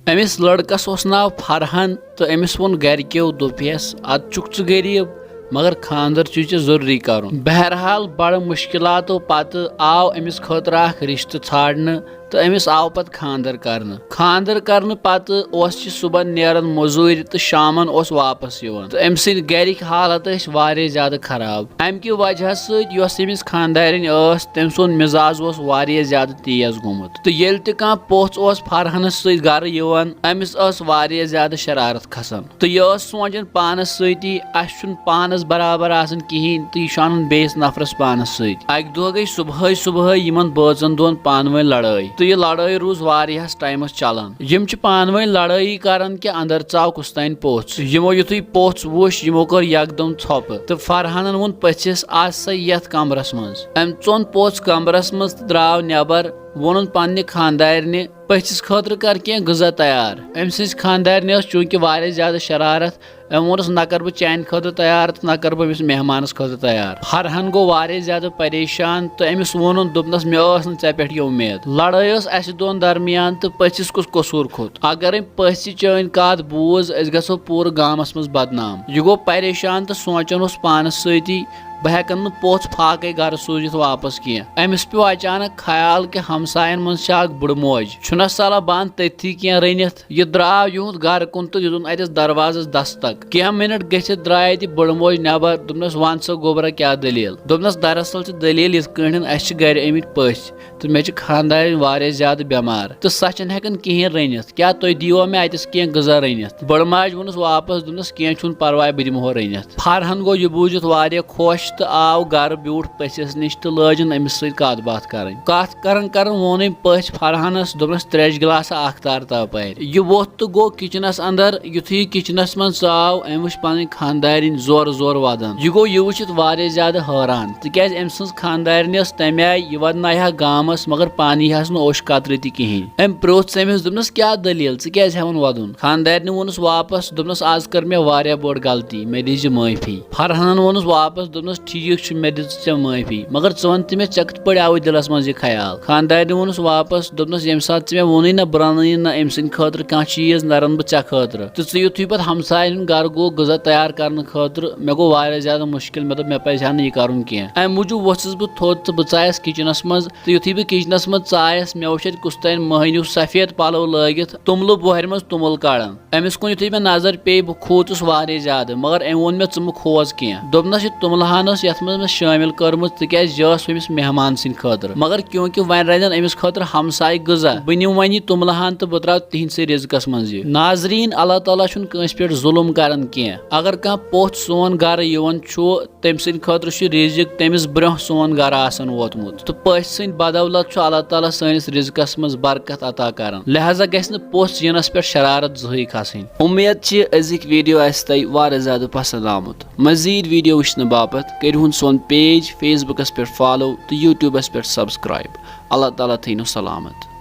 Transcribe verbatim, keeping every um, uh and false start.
أمِس لڑکس اوس ناو فرحان تہٕ أمِس ووٚن گرِکیو، دوٚپہَس، "اَدٕ چھُکھ ژٕ غریٖب، مگر خانٛدر چھُے ژےٚ ضروٗری کرُن۔" بہرحال، بڑٕ مُشکِلاتو پتہٕ آو أمِس خٲطرٕ اکھ رِشتہٕ ژھانڈنہٕ تہٕ أمِس آو پتہٕ خانٛدر کرنہٕ۔ خانٛدر کرنہٕ پتہٕ اوس یہِ صُبحن نیران مٔزوٗرِ تہٕ شامن اوس واپس یِوان۔ تہٕ أمۍ سٕنٛدۍ گرِکۍ حالت ٲسۍ واریاہ زیادٕ خراب۔ امہِ کہِ وجہ سۭتۍ یۄس أمِس خانٛدارِنۍ ٲس، تٔمۍ سُنٛد مِزاز اوس واریاہ زیادٕ تیز گوٚمُت۔ تہٕ ییٚلہِ تہِ کانٛہہ پوٚژھ اوس فرحانس سۭتۍ گرٕ یِوان، أمِس ٲس واریاہ زیادٕ شرارت کھسان۔ تہٕ یہِ ٲس سونٛچان پانس سۭتی، "اسہِ چھُنہٕ پانس برابر آسان کِہینۍ، تہٕ یہِ چھُ انان بیٚیِس نفرس پانس سۭتۍ۔" اکہِ دۄہ گٔے صبحٲے صبحٲے یِمن بٲژن دۄن پانہٕ ؤنۍ لڑٲے، تہٕ یہِ لڑٲے روٗز واریاہس ٹایمس چلان۔ یِم چھِ پانہٕ ؤنۍ لڑٲیی کران کہِ اندر ژاو کُس تام پوٚژھ۔ یِمو یُتھُے پوٚژھ وُچھ، یِمو کٔر یکدم ژھۄپہٕ تہٕ فرحانن ووٚن پٔژھِس، "از سا یتھ کمرس منٛز۔" أمۍ ژوٚن پوٚژھ کمرس منٛز تہٕ درٛاو نٮ۪بر۔ ووٚنُن پننہِ خانٛدارنہِ، "پٔژھِس خٲطرٕ کر کینٛہہ غذا تیار۔" أمۍ سٕنٛزِ خانٛدارنہِ ٲس چوٗنٛکہِ واریاہ زیادٕ شرارت، أمۍ ووٚنُس، "نہ کر بہٕ چانہِ خٲطرٕ تیار تہٕ نہ کر بہٕ أمِس مہمانس خٲطرٕ تیار۔" فرحان گوٚو واریاہ زیادٕ پریشان تہٕ أمِس ووٚنُن، دوٚپنس، "مےٚ ٲس نہٕ ژےٚ پٮ۪ٹھ یہِ اُمید۔ لڑٲے ٲس اسہِ دۄن درمیان تہٕ پٔژھِس کُس قصوٗر کھوٚت؟ اگر أمۍ پٔژھِ چٲنۍ کتھ بوٗز، أسۍ گژھو پوٗرٕ گامس منٛز بدنام۔" یہِ گوٚو پریشان تہٕ سونٛچان اوس پانس سۭتی، "بہٕ ہٮ۪کن نہٕ پوٚژھ فاقے گرٕ سوٗزِتھ واپس کینٛہہ۔" أمِس پیوٚو اچانک خیال کہِ ہمساین منٛز چھِ اکھ بٕڑٕ موج، چھُنہ صلاح بنٛد تٔتھی کینٛہہ رٔنِتھ۔ یہِ درٛاو یِہُنٛد گرٕ کُن تہٕ دِتُن اتٮ۪س دروازس دستک۔ کینٛہہ منٹ گٔژھِتھ درٛایہِ تہِ بٕڑٕ موج نٮ۪بر۔ دوٚپنس، "ون سا گوٚبرا، کیٛاہ دٔلیٖل؟" دوٚپنس، "دراصل چھِ دٔلیٖل یِتھ کٲٹھۍ، اسہِ چھِ گرِ آمٕتۍ پٔژھۍ تہٕ مےٚ چھِ خانٛدارِنۍ واریاہ زیادٕ بٮ۪مار تہٕ سۄ چھَنہٕ ہٮ۪کان کِہیٖنۍ رٔنِتھ۔ کیٛاہ تُہۍ دِیوا مےٚ اَتٮ۪س کینٛہہ غذا رٔنِتھ؟" بٔڑ ماجہِ ووٚنُس واپس، دوٚپنَس، "کینٛہہ چھُنہٕ پَرواے، بہٕ دِمہو رٔنِتھ۔" فرحان گوٚو یہِ بوٗزِتھ واریاہ خۄش تہٕ آو گَرٕ، بیوٗٹھ پٔژھِس نِش تہٕ لٲجِن أمِس سۭتۍ کَتھ باتھ کَرٕنۍ۔ کَتھ کَران کَران ووٚن أمۍ پٔژھۍ فرحانَس، دوٚپنَس، "ترٛیشہِ گِلاسہ اَکھ تار تو پَرِ۔" یہِ ووٚتھ تہٕ گوٚو کِچنَس اَندَر۔ یُتھُے یہِ کِچنَس منٛز ژاو، أمۍ وٕچھ پَنٕنۍ خانٛدارِنۍ زورٕ زورٕ وَدان۔ یہِ گوٚو یہِ وٕچھِتھ واریاہ زیادٕ حٲران، تِکیٛازِ أمۍ سٕنٛز خانٛدارِنۍ ٲس تَمہِ آیہِ، یہِ وَدنایہِ ہا گامَس، مگر پانہٕ یی ہَس نہٕ اوٚش قطرٕ تہِ کِہیٖنۍ۔ أمۍ پرٛوژھ أمِس، دوٚپنَس، "کیٛاہ دٔلیٖل؟ ژٕ کیٛازِ ہٮ۪وان وَدُن؟" خانٛدارِنہِ ووٚنُس واپَس، دوٚپنَس، "آز کٔر مےٚ واریاہ بٔڑ غلطی، مےٚ دیٖزِ معٲفی۔" فرحانَن ووٚنُس واپَس، دوٚپنَس، "ٹھیٖک چھُ، مےٚ دِژ ژےٚ معٲفی، مگر ژٕ وَن تہٕ مےٚ، ژےٚ کِتھ پٲٹھۍ آوُے دِلَس منٛز یہِ خیال؟" خانٛدارِنہِ ووٚنُس واپَس، دوٚپنَس، "ییٚمہِ ساتہٕ ژٕ مےٚ ووٚنُے نہ، بہٕ رَنہٕ یہِ نہ أمۍ سٕنٛدِ خٲطرٕ کانٛہہ چیٖز، نہ رَنہٕ بہٕ ژےٚ خٲطرٕ۔ تہٕ ژٕ یُتھُے پَتہٕ ہمساین ہُنٛد گَرٕ گوٚو غذا تیار کَرنہٕ خٲطرٕ، مےٚ گوٚو واریاہ زیادٕ مُشکِل، مےٚ دوٚپ، مےٚ پَزِ ہا نہٕ یہِ کَرُن کینٛہہ۔ اَمہِ موٗجوٗب ووٚژھُس بہٕ تھوٚد تہٕ بہٕ ژایَس کِچنَس منٛز، تہٕ یُتھُے بہٕ کِچنَس منٛز ژایَس، مےٚ وُچھ اَتہِ کُس تام مٔہنیوٗ سفید پَلو لٲگِتھ توٚملہٕ بۄہرِ منٛز توٚمُل کَڑان۔ أمِس کُن یُتھُے مےٚ نظر پیٚیہِ، بہٕ کھوٗژُس واریاہ زیادٕ، مگر أمۍ ووٚن مےٚ، 'ژٕ مہٕ کھوژ کینٛہہ۔' دوٚپنَس، 'یہِ توٚملہٕ ہَن ٲس یَتھ منٛز مےٚ شٲمِل کٔرمٕژ، تِکیٛازِ یہِ ٲس أمِس مہمان سٕنٛدِ خٲطرٕ۔ مگر کیونکہِ وۄنۍ رَنن أمِس خٲطرٕ ہمسایہِ غذا، بہٕ نِمہٕ وۄنۍ یہِ توٚملہٕ ہَن تہٕ بہٕ ترٛاوٕ تِہِنٛدِ سٕے رِزقَس منٛز یہِ۔'" ناظریٖن، اللہ تعالیٰ چھُنہٕ کٲنٛسہِ پٮ۪ٹھ ظُلُم کَران کینٛہہ۔ اگر کانٛہہ پوٚژھ سون گَرٕ یِوان چھُ، تٔمۍ سٕنٛدِ خٲطرٕ چھُ رِزق تٔمِس برٛونٛہہ سون گَرٕ آسان ووتمُت، تہٕ پٔژھۍ سٕنٛدِ بدولت چھُ اللہ تعالیٰ سٲنِس رِزقَس منٛز برکت عطا کران۔ لہذا گژھِ نہٕ پوٚژھ یِنَس پٮ۪ٹھ شرارت زٕہٕے کھسٕنۍ۔ اُمید چھِ أزِکۍ ویٖڈیو آسہِ تۄہہِ واریاہ زیادٕ پسنٛد آمُت۔ مزیٖد ویٖڈیو وٕچھنہٕ باپتھ کٔرِو ہُن سون پیج فیس بُکَس پٮ۪ٹھ فالو تہٕ یوٗٹیوٗبَس پٮ۪ٹھ سبسکرائب۔ اللہ تعالیٰ تھٲینو سلامت۔